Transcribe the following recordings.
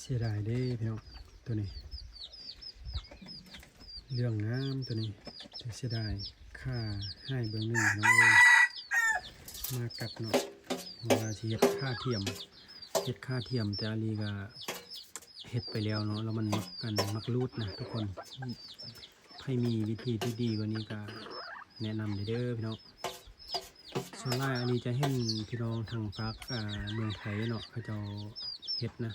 ເສຍດາຍເດ້ພີ່ນ້ອງ ໂຕນີ້ເຫຼືອງງາມໂຕນີ້ ແຕ່ເສຍດາຍຂາຫາຍເບິ່ງໜຶ່ງພີ່ນ້ອງເອີຍ ໝາກັດເນາະ ວ່າຊິເຮັດຂາທຽມ ເຮັດຂາທຽມ ແຕ່ອາລີກະເຮັດໄປແລ້ວເນາະ ແລ້ວມັນມັກ ອັນ ມັກຫຼຸດນະທຸກຄົນ. ໃຜມີວິທີທີ່ດີກວ່ານີ້ກະແນະນຳເດີພີ່ນ້ອງ. ສ່ວນຫຼາຍອາລີຈະເຫັນພີ່ນ້ອງທາງພາກ ອ່າ ເມືອງໄທເນາະ ເຂົາເຈົ້າເຮັດນະ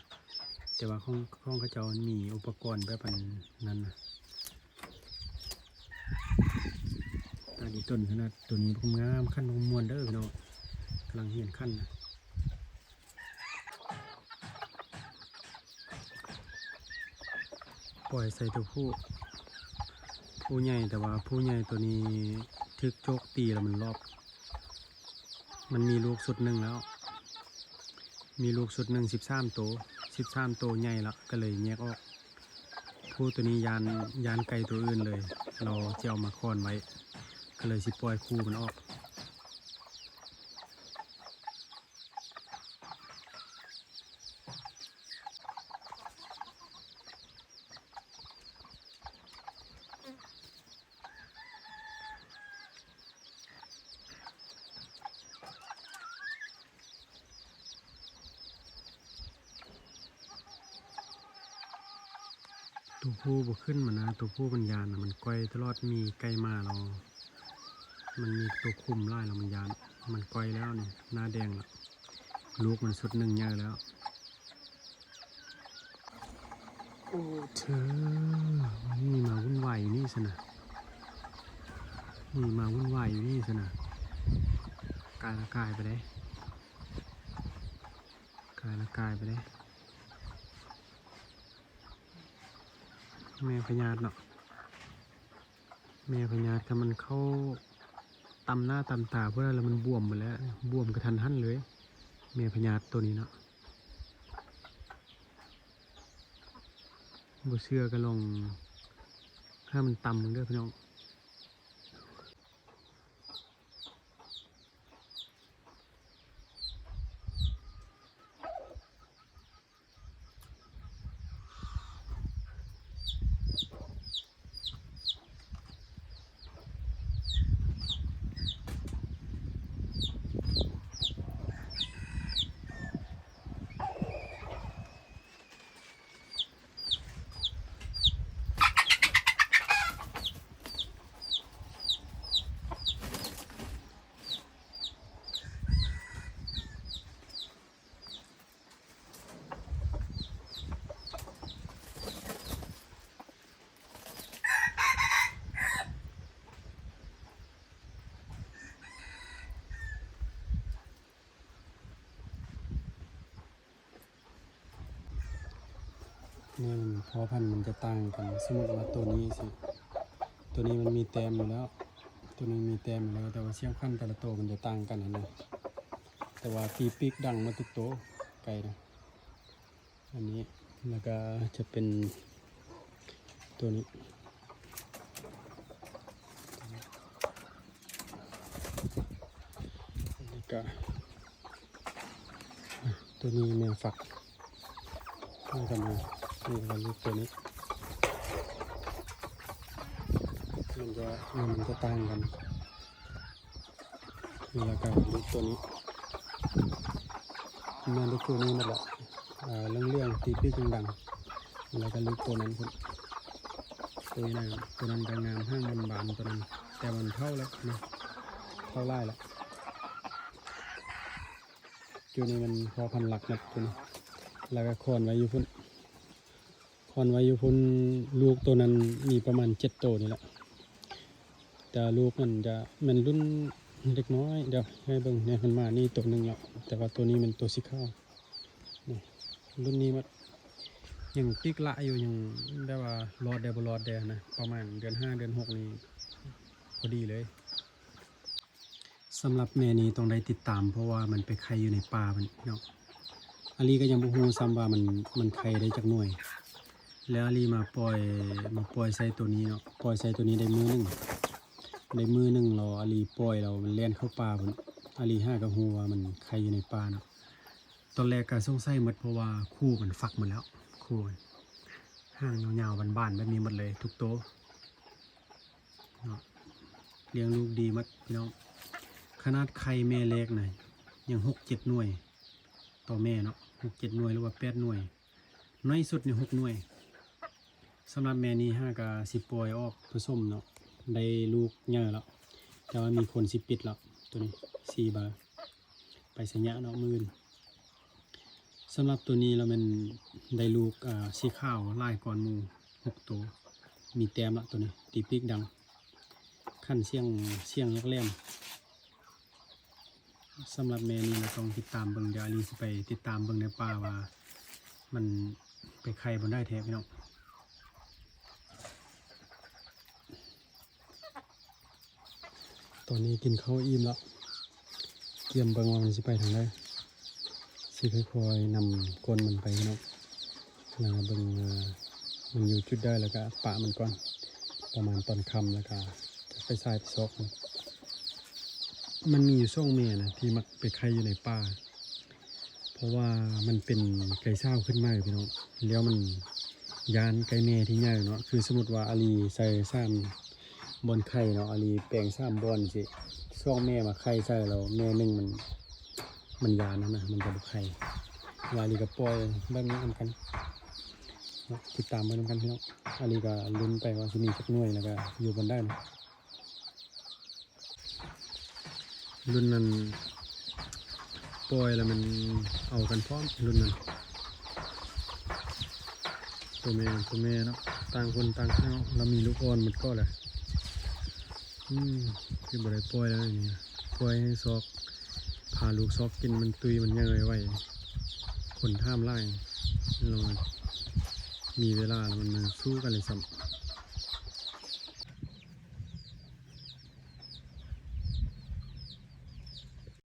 ແຕ່ວ່າຂອງ ຂອງເຂົາເຈົ້າມັນມີອຸປະກອນແບບອັນນັ້ນນະ. ຕາດີຕົ້ນຂະໜາດ ໂຕນີ້ບັກງາມ ຄັນບັກມ່ວນເດີພີ່ນ້ອງ ກຳລັງຮຽນຄັນນະ. ປ່ອຍໃສ່ຕົວຜູ້ ຜູ້ໃຫຍ່ ແຕ່ວ່າຜູ້ໃຫຍ່ໂຕນີ້ຖືກໂຈກຕີແລ້ວມັນລອບ ມັນມີລູກຊຸດໜຶ່ງແລ້ວ ມີລູກຊຸດໜຶ່ງສິບສາມໂຕ ສິບສາມໂຕໃຫຍ່ລະ ກະເລີຍແຍກອອກ. ຜູ້ໂຕນີ້ຢ້ານ ຢ້ານໄກ່ໂຕອື່ນເລີຍ ລາວຊິເອົາມາຄອນໄວ້ ກະເລີຍຊິປ່ອຍຄູ່ມັນອອກ. ໂຕຜູ້ບໍ່ຂຶ້ນມານະ ໂຕຜູ້ມັນຢ້ານນະ ມັນກ່ອຍຕະຫຼອດ ມີໄກ່ມາແລ້ວ ມັນມີໂຕຄຸມຫຼາຍແລ້ວ ມັນຢ້ານ ມັນກ່ອຍແລ້ວນີ້ ໜ້າແດງລະ ລູກມັນຊຸດໜຶ່ງໃຫຍ່ແລ້ວ. ໂອ້ເທີ ມີມາວຸ່ນວາຍຢູ່ນີ້ຊັ້ນນະ ມີມາວຸ່ນວາຍຢູ່ນີ້ຊັ້ນນະ ກາຍລະກາຍໄປເດ້ ກາຍລະກາຍໄປເດ້ ແມ່ພະຍາດເນາະ. ແມ່ພະຍາດ ຄັນມັນເຂົ້າຕຳໜ້າຕຳຕາພຸ້ນແລ້ວ ແລ້ວມັນບວມໝົດແລ້ວ ບວມກະທັນຫັນເລີຍ ແມ່ພະຍາດໂຕນີ້ເນາະ. ບໍ່ເຊື່ອກະລອງໃຫ້ມັນຕຳເບິ່ງເດີພີ່ນ້ອງ. ແມ່ນ ພໍ່ພັນມັນຈະຕ່າງກັນ ສົມມຸດວ່າໂຕນີ້ຊິ ໂຕນີ້ມັນມີແຕ້ມຢູ່ແລ້ວ ໂຕນີ້ມີແຕ້ມຢູ່ແລ້ວ ແຕ່ວ່າສຽງຂວັນແຕ່ລະໂຕມັນຈະຕ່າງກັນຫັ້ນນະ ແຕ່ວ່າຕີປີກດັງໝົດທຸກໂຕ ໄກ່ນະ. ອັນນີ້ແລ້ວກະຈະເປັນໂຕນີ້ ແລ້ວກະໂຕນີ້ແມ່ນຝັກ ແລ້ວກະມາ ນີ້ກະລູກໂຕນີ້ ມັນຈະ ມັນຈະຕ່າງກັນ. ແລ້ວກະລູກໂຕນີ້ ແມ່ນລູກໂຕນີ້ໝົດລະ ເຫຼືອງໆ ຕີປີກດັງໆ ແລ້ວກະລູກໂຕນັ້ນພຸ້ນ ໂຕນັ້ນ ໂຕນັ້ນກະງາມ ຫາງບານໆ ໂຕນັ້ນ ແຕ່ມັນເຖົ້າແລ້ວນະ ເຖົ້າຫຼາຍລະ. ໂຕນີ້ມັນພໍ່ພັນຫຼັກໝົດໂຕນີ້ ແລ້ວກະຄອນໄວ້ຢູ່ພຸ້ນ. ຄອນໄວ້ຢູ່ພຸ້ນ ລູກໂຕນັ້ນມີປະມານເຈັດໂຕນີ້ແຫຼະ ແຕ່ລູກມັນຈະແມ່ນລຸ້ນເດັກນ້ອຍ ດຽວໃຫ້ເບິ່ງ ນີ້ ມັນມານີ້ໂຕໜຶ່ງແລ້ວ ແຕ່ວ່າໂຕນີ້ແມ່ນໂຕສີຂາວ ນີ້ ລຸ້ນນີ້ໝົດ ຍັງປີກລະຢູ່ ຍັງແບບວ່າລອດແດ່ບໍ່ລອດແດ່ນະ ປະມານເດືອນຫ້າເດືອນຫົກນີ້ພໍດີເລີຍ. ສຳລັບແມ່ນີ້ຕ້ອງໄດ້ຕິດຕາມ ເພາະວ່າມັນໄປໄຂ່ຢູ່ໃນປ່າພຸ້ນເນາະ ອາລີກະຍັງບໍ່ຮູ້ຊ້ຳວ່າມັນ ມັນໄຂ່ໄດ້ຈັກໜ່ວຍ ແລ້ວອາລີມາປ່ອຍ ມາປ່ອຍໃສ່ໂຕນີ້ເນາະ ປ່ອຍໃສ່ໂຕນີ້ໄດ້ມື້ໜຶ່ງ ໄດ້ມື້ໜຶ່ງແລ້ວອາລີປ່ອຍແລ້ວມັນແລ່ນເຂົ້າປ່າພຸ້ນ ອາລີຫາກະຮູ້ວ່າມັນໄຂ່ຢູ່ໃນປ່າເນາະ. ຕອນແລກກະສົງໄສໝົດ ເພາະວ່າຄູມັນຟັກໝົດແລ້ວ ຄູ ໂອ້ຍ ຫາງຍາວໆ ບານໆ ແບບນີ້ໝົດເລີຍທຸກໂຕເນາະ. ລ້ຽງລູກດີໝົດພີ່ນ້ອງ. ຂະໜາດໄຂ່ແມ່ແລກນະ ຍັງຫົກເຈັດໜ່ວຍຕໍ່ແມ່ເນາະ, ຫົກເຈັດໜ່ວຍ ຫຼືວ່າແປດໜ່ວຍ, ໜ້ອຍສຸດນີ້ຫົກໜ່ວຍ. ສຳລັບແມ່ນີ້ຫາກະຊິປ່ອຍອອກປະສົມເນາະ, ໄດ້ລູກໃຫຍ່ແລ້ວ ແຕ່ວ່າມີຄົນຊິປິດແລ້ວ ໂຕນີ້ ສີ່ເບີ ໄປໄຊຍະເນາະ ມື້ອື່ນ. ສຳລັບໂຕນີ້ລະແມ່ນໄດ້ລູກ ເອີ ສີຂາວຫຼາຍກ່ອນໝູ່ຫົກໂຕ, ມີແຕ້ມລະໂຕນີ້ ຕີປີກດັງ, ຂັນສຽງ ສຽງແຫຼມ. ສຳລັບແມ່ນີ້ລະຕ້ອງຕິດຕາມເບິ່ງ, ດຽວອາລີຊິໄປຕິດຕາມເບິ່ງໃນປ່າວ່າມັນໄປໄຂ່ບ່ອນໃດແທ້ພີ່ນ້ອງ. ຕອນນີ້ກິນເຂົ້າອີ່ມແລ້ວ, ກຽມເບິ່ງວ່າມັນຊິໄປທາງໃດ, ຊິຄ່ອຍໆນຳກົ້ນມັນໄປເນາະ, ລະເບິ່ງວ່າມັນຢູ່ຈຸດໃດ ລະກະປະມັນກ່ອນ ປະມານຕອນຄ່ຳ ລະກະໄປສາຍໄປຊອກມັນ. ມັນມີຢູ່ສອງແມ່ນະ ທີ່ມັກໄປໄຂ່ຢູ່ໃນປ່າ ເພາະວ່າມັນເປັນໄກ່ສາວຂຶ້ນໃໝ່ພີ່ນ້ອງ, ແລ້ວມັນຢ້ານໄກ່ແມ່ທີ່ໃຫຍ່ເນາະ. ຄືສົມມຸດວ່າອາລີໃສ່ສາມບ່ອນໄຂ່ເນາະ, ອາລີແປງສາມບ່ອນຊີ້ ສອງແມ່ມາໄຂ່ໃສ່ແລ້ວແມ່ໜຶ່ງມັນ ມັນຢ້ານຫັ້ນນະ ມັນຈະບໍ່ໄຂ່. ແລ້ວອາລີກໍປ່ອຍແບບນີ້ນຳກັນເນາະ, ຕິດຕາມໄວ້ນຳກັນພີ່ນ້ອງ. ອາລີກໍລຸ້ນໄປວ່າຊິມີຈັກໜ່ວຍ ແລ້ວກໍຢູ່ບ່ອນໃດເນາະ. ລຸ້ນນັ້ນປ່ອຍແລ້ວແມ່ນເອົາກັນພ້ອມ ລຸ້ນນັ້ນ ໂຕແມ່ ໂຕແມ່ເນາະ, ຕ່າງຄົນຕ່າງເນາະ, ລະມີລູກອ່ອນໝົດກໍແຫຼະ. ອືມ ຄືບໍ່ໄດ້ປ່ອຍແລ້ວນີ້, ປ່ອຍໃຫ້ຊອກ ພາລູກຊອກກິນ ມັນຕຸ້ຍ ມັນໃຫຍ່ໄວໆ. ຄົນຖາມຫຼາຍ ລະມີເວລາ ລະມັນ ມັນສູ້ກັນເລີຍຊ້ຳ.